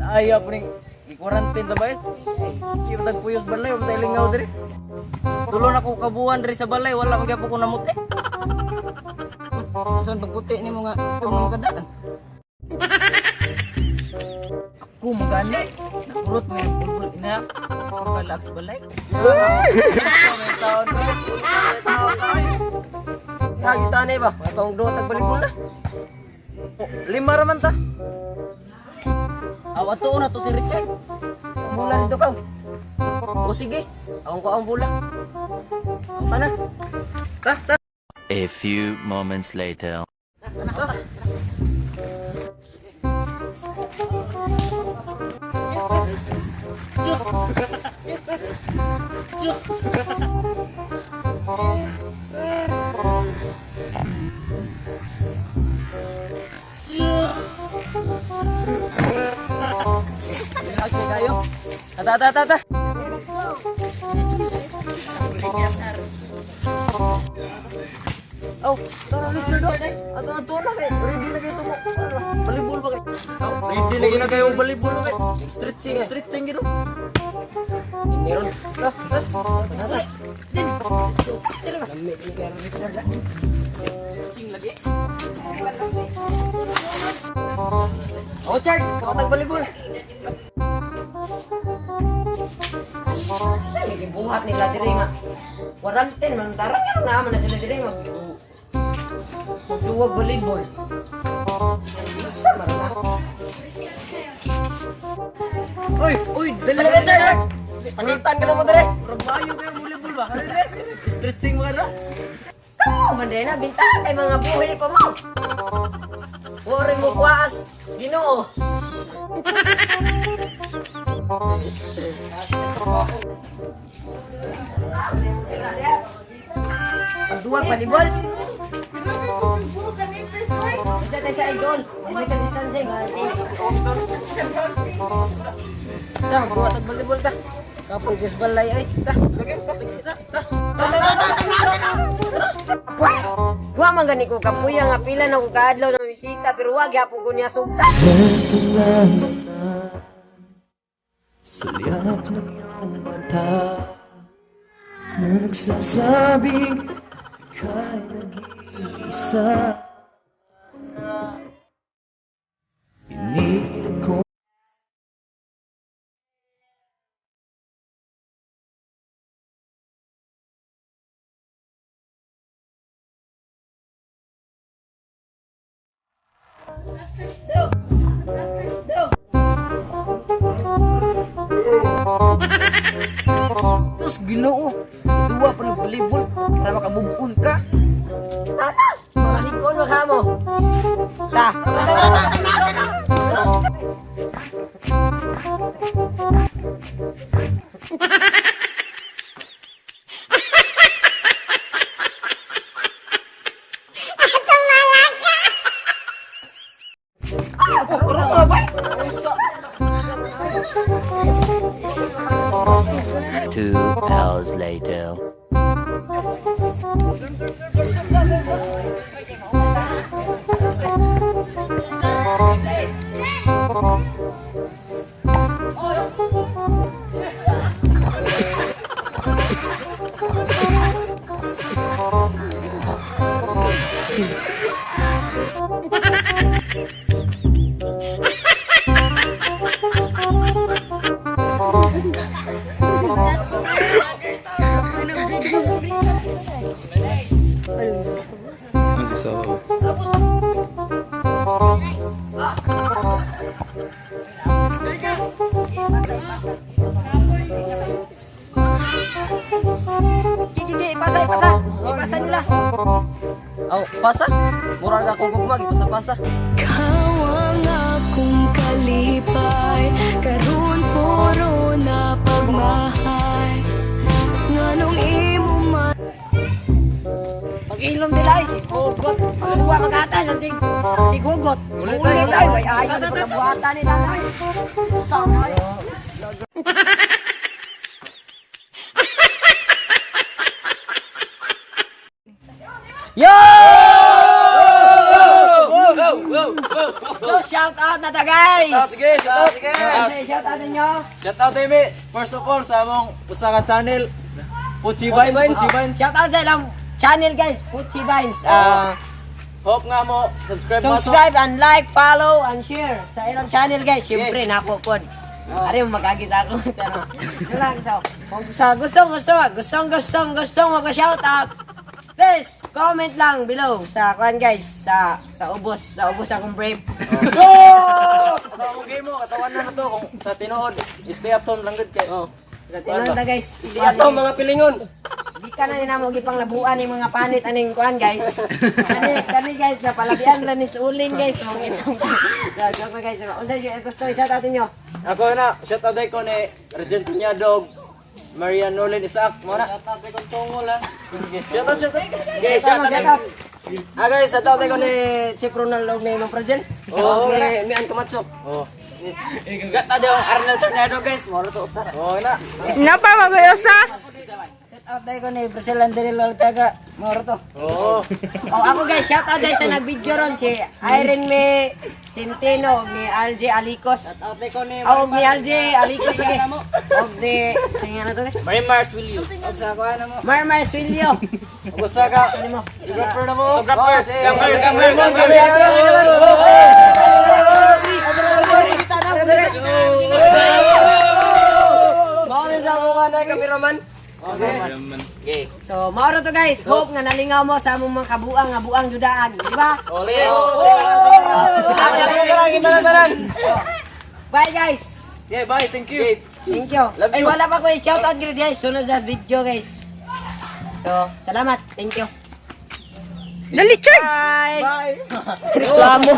Ayaw po ning i-quarantine ta ba eh? Di ba tagpuyos balay, wa tayo lingaw diri. Tulo na ko kabuan diri sa balay, wala man gyapon ko namuti. Saan pagputi ni mga itong mga kadaan? Ako magani. Nakurot mo yung bulbul ina. Magkalaag sa balay. Hagita na ba? Mga taong duha tag balikol na. Oh, lima ra man ta. Aw ato na to si Richard. Ang bola nito ka. O sige, akong ko ang bola. Ta na. Ta, ta. A few moments later. Okay kayo. Ta ta ta ta. Oh, tara Richard. Oh. Ato ato na kay. Ready na kayo tumo. Balibol ba kay? Oh, ready na kayo kayo balibol kay. Stretching, stretching gid. Ini ron. Ta, ta. Ta. Lami ni kay Richard. Ching lagi. Oh, Chard, kawatag balibol. Saan gibuhat nila diri nga? Quarantine man tarang nga naman na sila diri mag magduwag volleyball. Sa man na. Uy, Uy, dali dali Richard. Panitan ka na mo dire. Murag maayo kayo volleyball ba? Ano dire? Stretching mga na. Kamo man din na binta kay mga buhi pa mo. Wori mo kuwaas Ginoo. Pagduwag volleyball. Isa tayo sa idol. May distancing. Ta, magduwa tag volleyball ta. Kapoy gas balay ay. Ta. Kapoy! Wa man gani ko kapuya nga pila na ko kaadlaw na bisita pero wa gyapon ko niya sugta. Eto na naman, sulyap ng iyong mata na nagsasabing ika'y nag-iisa. Pinilit ko. Sus Ginoo. Duwa pa ng volleyball para makabubun ka. Tata, mga likon mo kamo. Ta. Ta ta ta ta. 2 hours later. Gigi, ipasa, ipasa. Ipasa nila. Aw, pasa. Mura ka akong gugma, gipasa-pasa. Ikaw ang akong kalipay. Karon puro na pagmahay. Nganong imo man Pag-ilom nila ay si Pugot. Kuha magata something. Si Gugot. Ulit ay may ayo na pagkabuhatan ni tatay. Sama ay. Yo! So shout out na ta, guys. Sige, shout out. Sige. Sige, shout out ninyo. Shout out Amy. First of all sa among usa ka channel, Puchi Vines, Puchi Vines. Shout out sa ilang channel, guys, Puchi Vines. Ah, Hope nga mo subscribe mo. Subscribe and like, follow and share sa ilang channel, guys. Siyempre, nako pod. Ari mo magagi sa ako. Pero, yun lang, so, kung sa gustong gusto, gustong gustong gustong magpa-shout out, please comment lang below sa kwan, guys, sa ubos akong brave. Go! Katawan game mo, katawan na na to kung sa tinuod, stay at home lang gud kay. Oh. Sa tinuod na, guys. Stay at home mga pilingon. Di ka na ni namo gipang labuan ni mga panit aning kuan, guys. Kani kani, guys, napalabian ra ni sa uling, guys. Mong itong. Joke na, guys. Unsa yung gusto i-shout out ninyo? Ako na, shout out ko ni Regent Tunyadog, Maria Nolan Isaac, mo na. Shout out ko tungol ha. Shout out, shout out. Okay, shout Shout out. out. Ah guys, shout out ko ni Chief Ronald og ni Ma'am Prajel. Oo. Oh, ni Mian Camacho. Oh. Shout out yung Arnold Tornado, guys. Moro to usara. Oh na. Napa magoyosa? Shout out ko ni Priscilla Andrel Ortega. Moro to. Oh. Oh, ako guys, shout out dahil sa nag-video ron si Irene May Centeno og ni Alj Alicos. Shout out ko ni Oh, og ni Alj Alicos lagi. Og ni sige na to. Mary Mars Will you. Og sa kuha na mo. Marmar Suilio. Ug usa ka Ano mo? photographer na mo. Photographer. Gammer, gammer, gammer. Mao ni sa ako na cameraman. Okay. So, mauro to, guys. Hope nga nalingaw mo sa among mga kabuang nga buang judaan, di ba? Ole. Bye, guys. Yeah, bye. Thank you. Thank you. Love Ay, you. wala pa ko i-shout out, guys. Sunod sa video, guys. So, salamat. Thank you. Dali, Chard! Bye. Bye. Reklamo.